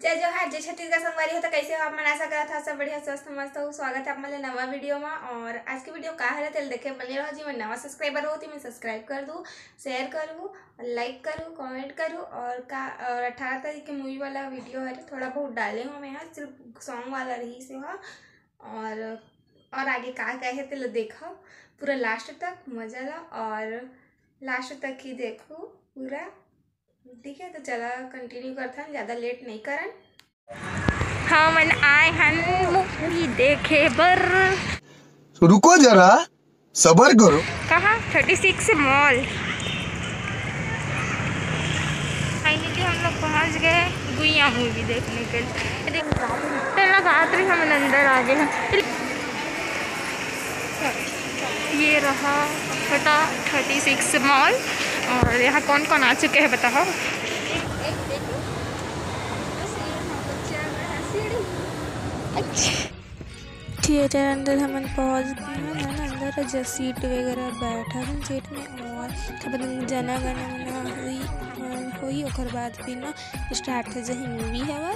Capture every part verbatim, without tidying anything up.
जय जोहार, जय छत्तीसगढ़ संगवारी हो। तो कैसे हो आप मन? आशा करत हव सब बढ़िया, स्वस्थ, मस्त हो। स्वागत है आप मन ला नवा वीडियो में। और आज की वीडियो का हरे तेल देखे बने रहो जी। मैं नवा सब्सक्राइबर हो तो मैं सब्सक्राइब कर दू, शेयर करू, लाइक करू, कमेंट करू। और का, और अठारह तारीख के मूवी वाला वीडियो है, थोड़ा बहुत डाले हूँ मैं, यहाँ सिर्फ सॉन्ग वाला रही से हुआ। और और आगे का का है तेला देखो पूरा लास्ट तक मजा ला, और लास्ट तक ही देखो पूरा। ठीक है, तो चला कंटिन्यू करथन, ज़्यादा लेट नहीं करन। हमन आए हन मूवी देखे बर। रुको जरा, सबर करो। कहाँ? Thirty six mall. फाइनली हम लोग पहुँच गए गुइया मूवी देखने के लिए। देख, तेरा बात रही, हम अंदर आ गए हैं। ये रहा पता थर्टी सिक्स मॉल। और यहाँ कौन कौन आ चुके हैं बताओ। अच्छा, थिएटर अंदर हमन पहुँच गए हैं ना, अंदर जो सीट वगैरह बैठा है सीट में, और तब जना गना मना हुई, हुई, ओकर बाद फिर ना स्टार्ट हो जाही मूवी हवा।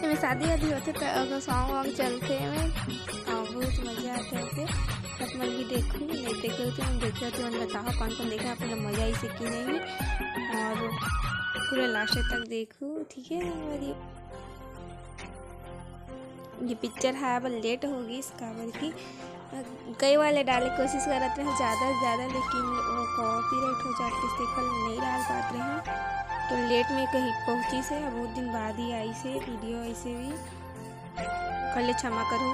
एमे शादी वादी होथे त अगर सॉन्ग वॉन्ग चलथे एमे, अउ बहुत मजा आथे। आप मन भी देखहू, नहीं देखे हो तो मन देखे हो तो मन बताओ कौन कौन देखे, आप मन मजा आई से कि नहीं। और पूरा लास्ट तक देखहू, ठीक है। और ये पिक्चर हा अब लेट हो गई, काबर कि कई वाले डाले कोशिश करत रहे ज़्यादा से ज़्यादा, लेकिन वो कॉपीराइट हो जात रहिस, तेकर नहीं डाल पात रहे। तो लेट में कहीं पहुँचिस हे, बहुत दिन बाद ही आइस हे वीडियो, ऐसे भी कर ले क्षमा करो।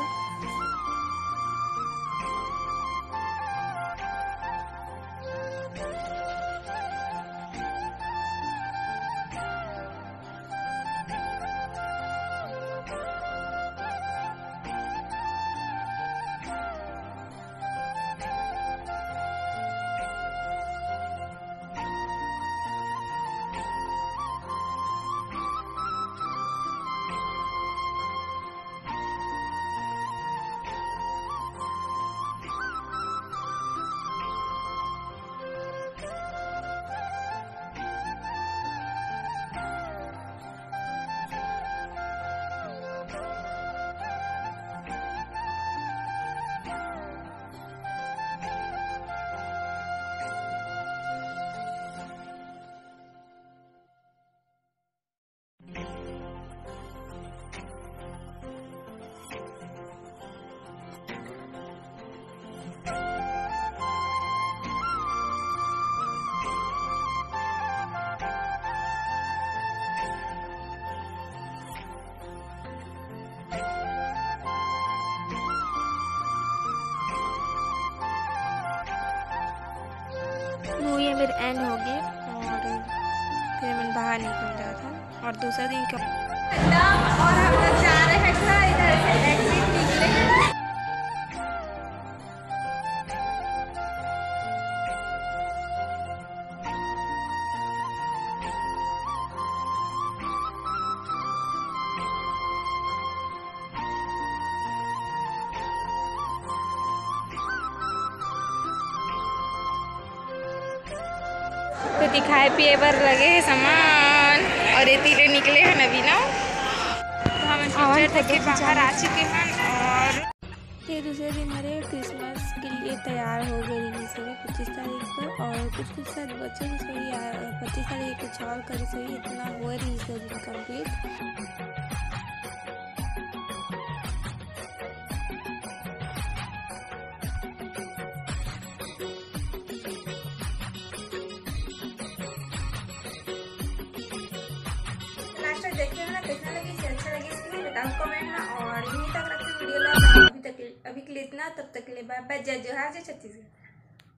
मूवी मेर एंड हो गए और फिर हमन बाहर निकल जात हन और दूसरा दिन के और हम लोग जा रहे हैं घर, इधर से एग्जिट निकले हैं। तो दिखाए पिए बर लगे हे सामान और ये तीरे निकले हन अभी ना। तो हम आवन पिक्चर देख के फोटो बाहर आ खिंचाने। चुके हैं और ये दूसरे दिन हरे क्रिसमस के लिए तैयार हो गए रही सब पच्चीस तारीख पर, और कुछ कुछ शायद बचे हुए सही, आ, पच्चीस तारीख कुछ और करे सही, इतना हुआ रही सब दिन कंप्लीट। लास्ट तक देखे हो ना, कैसा लगे, इसे अच्छा लगे इसके लिए बताओ कमेंट में। और यहीं तक रखते वीडियो ला अभी तक, अभी के लिए इतना। तब तक के लिए बाय बाय, जय जोहार, जय छत्तीसगढ़।